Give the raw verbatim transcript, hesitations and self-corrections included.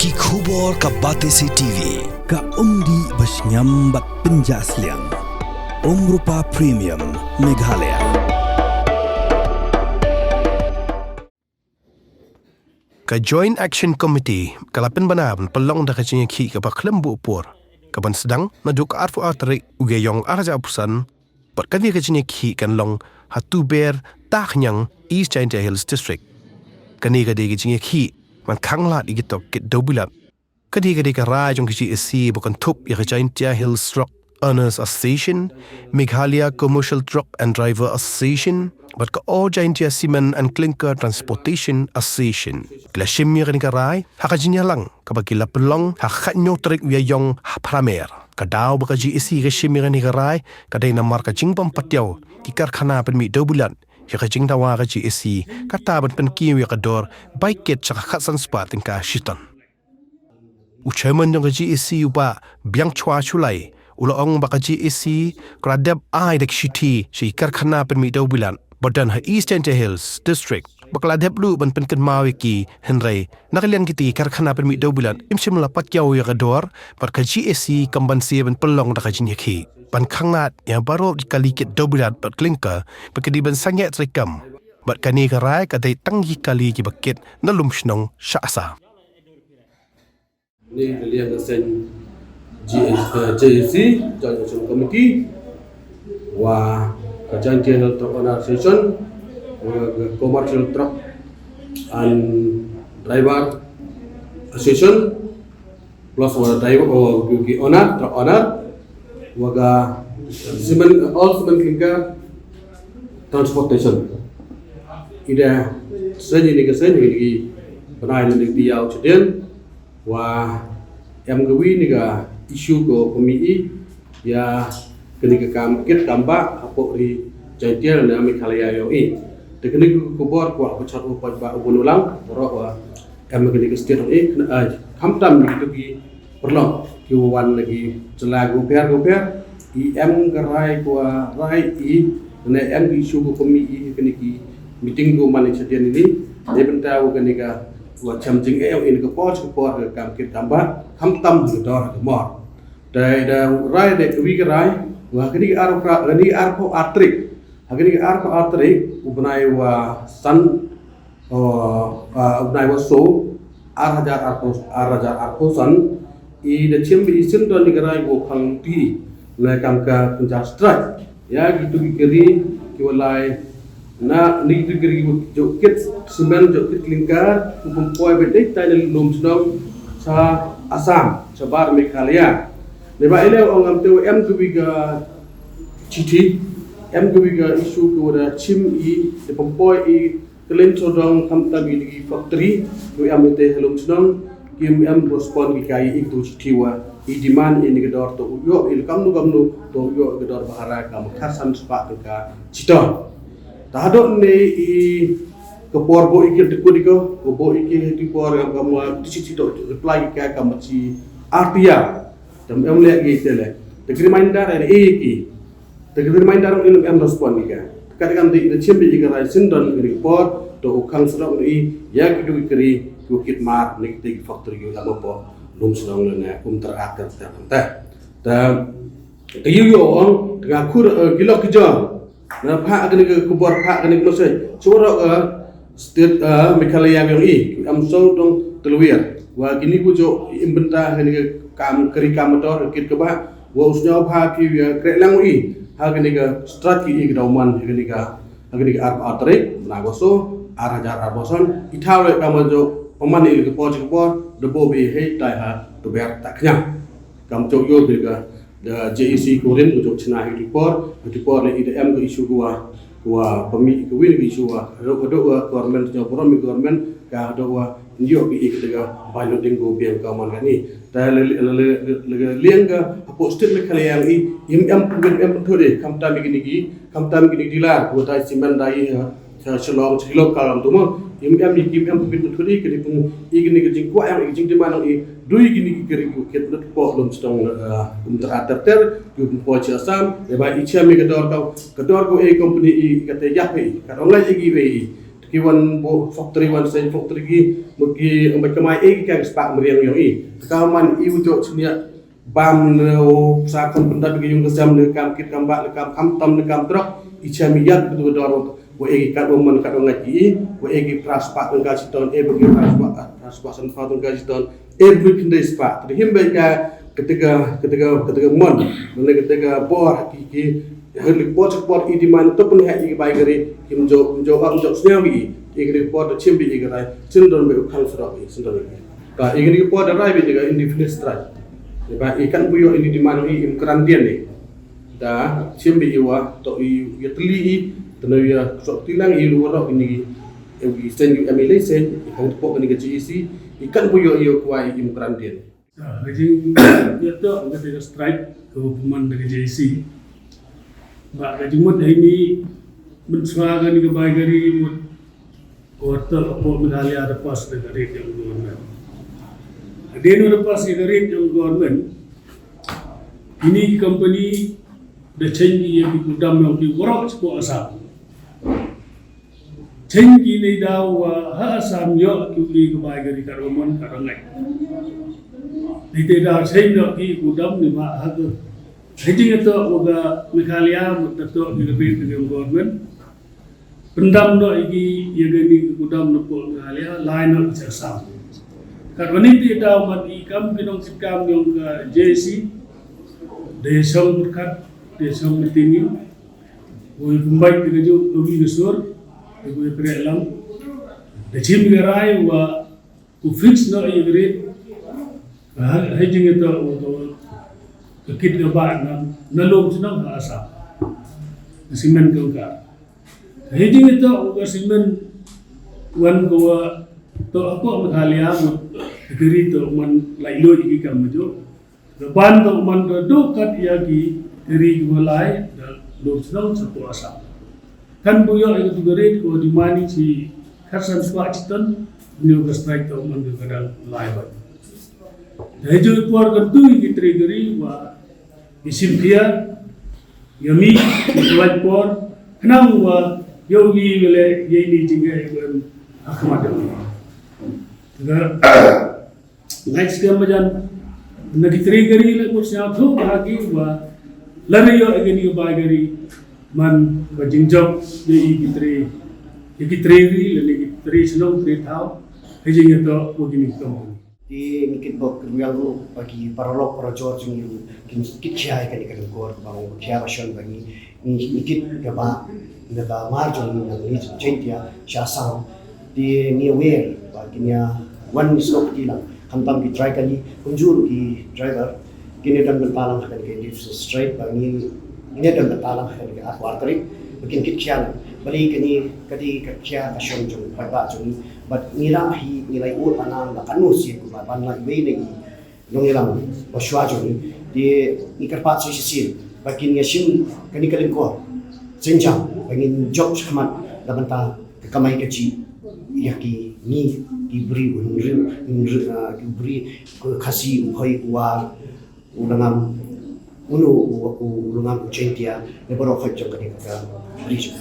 Ki khubor ka Batesi T V, ka umdih ba shngiam bad pynjah sliang. Umrupa Premium, Meghalaya. Ka Joint Action Committee ka la pynbna ban pynlong da ka jingïakhih kaba khlem buh por, kaban sdang naduh ka arphew ar tarik u Ïaïong ar hajar arphew san, bad kane ka jingïakhih kan long ha Tuber, Takhniang, East Jaintia Hills District. Kane ka dei ka jingïakhih ban khanglad ïa ki tok kit dewbilat. Kane ka dei ka rai jong ka G A C ba kan thup ïa ka Jaintia Hills Truck Owners Association, Meghalaya Commercial Truck and Driver Association, bad ka All Jaintia Cement and Clinker Transportation Association. Ki la shim ïa kane ka rai ha ka jingïalang kaba ki la pynlong ha ka khathynñiew tarik u Ïaïong ha Phramer. Ka daw ba ka G A C ka shim ïa kane ka rai ka dei namar ka jingbym patiaw ki karkhana pynmih dewbilat ïa ka jingdawa ka G A C kata ban pynkiew ïa ka dor bai kit sha ka khatsan spah tyngka shi ton. U chairman jong ka G A C, u Bah Biangchwa Shullai, u la ong ba ka G A C ka la dep ai da ka shithi sha ki karkhana pynmih dewbilat ba don ha East Jaintia Hills District ba ka la dep luh ban pynkynmaw ïa ki, hynrei na ka liang kita ki karkhana pynmih dewbilat kim shym la patiaw ïa ka dor, bad ka G A C kam banse ban pynlong da ka jingïakhih ban khanglad ïa baroh ki kali kit dewbilat bad clinker ba ki dei ban sangeh treikam. Bad kane ka rai ka dei tang ïa ki kali kiba kit na Lumshnong sha Assam. Ni ka liang ka seng G A C, Joint Action Committee, wa ka Jaintia Hills Truck Owner Association, wa ka Commercial Truck and Driver Association, plus wa driver, wa ki owner, truck owner, wa ka cement, all cement clinker transportation. Ida seng ini ka seng ini ki bnai ini ki ïaw chadien, wa em ka wi ni ka issue ko pynmih ïa kane ka kam kit kam bah hapoh ri Jaintia na Meghalaya ïong i. Te kane ka khubor kwah pynchot u paidbah u bun u lang, baroh wa em kane ka state ïong i, khamtam ni ki paralok ki wan na ki jylla ki bapher bapher, i em ka rai, ka rai i, ne em ka issue ko pynmih ïa kane ki meeting ko man i chadien ini, ne bynta u kane ka wa chem jingeh ïong i na ka por sha ka por ka kam kit kam bah, khamtam ka dor ka mor. Te da rai da ka wi ka rai, wa kane ka ar, kane ka arphew ar tarik, ha kane ka arphew ar tarik u bnai wa san, o, a, u bnai wa saw, ar hajar arphew, ar hajar arphew san, i da chim i syndon ni ka rai wa khang ti na kam ka pynjah strike ïa kitu ki kari ki wa lai na ni kitu ki kari ki wa jok kit cement, jok kit clinker, ki pynpoi ba dei tai na Lumshnong sha Assam, shabar Meghalaya. Ne ba ile ong am te em ka wi ka chithi, em ka wi ka issue ka wa da chim i, da pynpoi i, ka lem sodong khamtam i ki factory, u em i te ha Lumshnong, kim em respond ki kai i tu chithi wa i demand i ni ka dor to u ïoh i kamnu kamnu to u ïoh i ka dor bahara kam khatsan spah tyngka shi ton. Ta haduh ne i ka por bo i ki te ku di ko, ko bo i ki te por kam kam wa ti chithi to reply ki kai kam chi artia. Tam em leh ki te leh. Te ki reminder e ki. Te ki reminder in em respond ki ka. Ka te kan te ina chim bi ka rai syndon ki por to u khang sdok ni ïa ki du ki kari ki kit mar ni ki te ki factory ki la mo po Lumshnong le ne um ter ak ter ter te. Te ka yu yu ong te ka khur, eh, ki lok ki jor. Na pha ka ni ka khubor pha ka ni ka message. Choro ka state, eh, Meghalaya ïong i, am so dong telwir. Wa kini ku jo im bynta ha kani ka kam kari kam motor kit ka ba. Wa u sngew pha phi ïa kreh lang i. Ha kani ka strat ki i ka dau man ha kani ka, ha kani ka ar, ar tarik na Agosto, ar hajar arphew san. I thaw le kam jo paman i ka por ka por, da bo bi hei tai ha Tuber Takhniang. Kam jo ïo bi ka Da J A C kurim ka jok chna hi tu por, hi tu por le i da em ka issue ka wa, ka wa pami ka win ka issue wa. Ka dok, ka dok wa government, ka burom government, ka dok wa ndio ka i ka da ka bai lo ding ko biang ka man ka ni. Da le, le, le, le, le, liang ka, hapo state le ka liang i, im em pun em pun thode, kam tam i kini ki, kam tam i kini ki dilar, ko dai simen dai, ha, Sha Shillong, sha Shillong ka lam tu mo. Im em i kim em pun thudi kini pun i kini ki jingkwah em i jingdemand i dui kini ki kiri ki kit lut po lum stong, eh, kum ter ter ter, yu pun po chi Assam, e ba i chiam i ka dor ka, ka dor ko e company i ka te yak i, ka dong lai i ki we i. Ki wan buh factory, wan seng factory ki, mut ki, mut ki mai, eh, ki ka spah meriang ïong i. Te ka man i u jok sniak bam ne u sa kham pyndap ki ïung ka sem ne kam kit kam bah ne kam kham tam ne kam trok, i chem ïat ki tu dor. Wa eh ki kat wa man kat wa ngat ki, wa eh ki phra spah tyngka shiton, eh ba ki phra spah, phra spah san phew tyngka shiton, eh ba ki khyndai spah. Te him ba ka, kata ka, kata ka, kata ka mon, mane kata ka bor ki, ki, hynrei bor spah i demand to pun ha i bai gari, kim jok, kim jok, kim jok sniaw i, i gari bor da chim bi i garai, sindon be u khang surok i, sindon i. Ba i gari bor da rai bi i ga indefinite strike. Ba i kan buyo i demand i im kran dien i. Da chim bi i wa to i ya tli i, tano ya sok tilang i lu rok ini, i sen yu M L A sen, i kan tepok ini ka G E C, i kan buyo i wa i im kran dien. Ah, ka jing ya to ka te ka strike ka pemon da ka G E C. Ba ka jingmut ini, mynshuwa kani ka bai gari mut ko to ko Meghalaya da pass da ka rate ïong government. Hadien da pass ïa ka rate ïong government, ini ki company da change ïa ki gudam ïong ki warok sha Assam. Change ki ne daw wa ha Assam ïoh ki u i ka bai gari ka romon ka rongai. Ni te daw change ïoh ki gudam ni ma ha ka. Hajing ito wa ka Meghalaya mut da to ki ka rate ïong government. Pyndam noh ïa ki, ïa kani ka gudam na pdeng Meghalaya, lai noh sha Assam. Kat wa ni te daw man i kam ki nongsitkam ïong ka J A C, da shong pyrkhat, da shong meeting, wa i pynbeit da ka juk ka wi ka sur, da ka wi ka rek lang. Da chim ka rai wa u fix noh ïa ka rate. Ka ha, ha jingïatoh u, u, ka kit ka bah na, na lum shnong ha Assam. Ka simen ka ka. Ha jingïatoh u ka simen wan ka wa to apok Meghalaya mut ka ri to man lai loi ki kam ju. Ka ban to man ka duk kat ïa ki ri ki wa lai da lum shnong sha pdeng Assam. Kan buyo ïa ka tu ka rate ko di mani chi khatsan spah chiton, ni ka strike to man ka dang lai ba. Da hajui por kan tu ki tre gari wa i sim pia, ïa mi, i tuan por, khnang wa ïa u ngi wele, ïa ini jingga ïa kan akhmat ïa u ngi. Ga, ngai skam bajan, na ki tre gari le mut sñiaw thu ha ki wa, la ri ïa ki ni ba gari, man ba jingjop, ïa i ki tre, ïa ki tre ri, le ni ki tre shnong tre thaw, ha jingïatoh, wa ki ni tong. Te ngi kit bok rwiang ruh ba ki paralok parajor jong ngi ruh kin kit khia ïa kane ka lyngkor ba ngin khia ba shon ba ngi, ngi kit kaba na ka mar jong ngi na ngi Jaintia sha Assam. Te ngi aware ba kin ïa wan ngi sngewkti lang khamtam ki trai kali kumjuh ruh ki driver. Kine don bynta lang ha kane ka Indian Strike ba ngi, kine don bynta lang ha kane ka arphew ar tarik ba kin kit khia lang. Balei kane ka dei ka khia ka shong jong paidbah jong ngi bad ngi lah hi ngi lai ur ba nang ba kano sien kumba ban lah iwei na i nongïalam ba shwa jong ngi. Te ngi kyrpad sa shisien ba kin ïa shim kane ka lyngkor synjam ba ngin jop shakhmat na bynta ka kamai kajih ïa ki ngi ki briew u nongrim, u nongrim, ah, ki briew, ko Khasi, u Khoi, u War, u Lyngngam, uno u, u Lyngngam, u Jaintia, ne baroh khoit jong kane ka ri jong.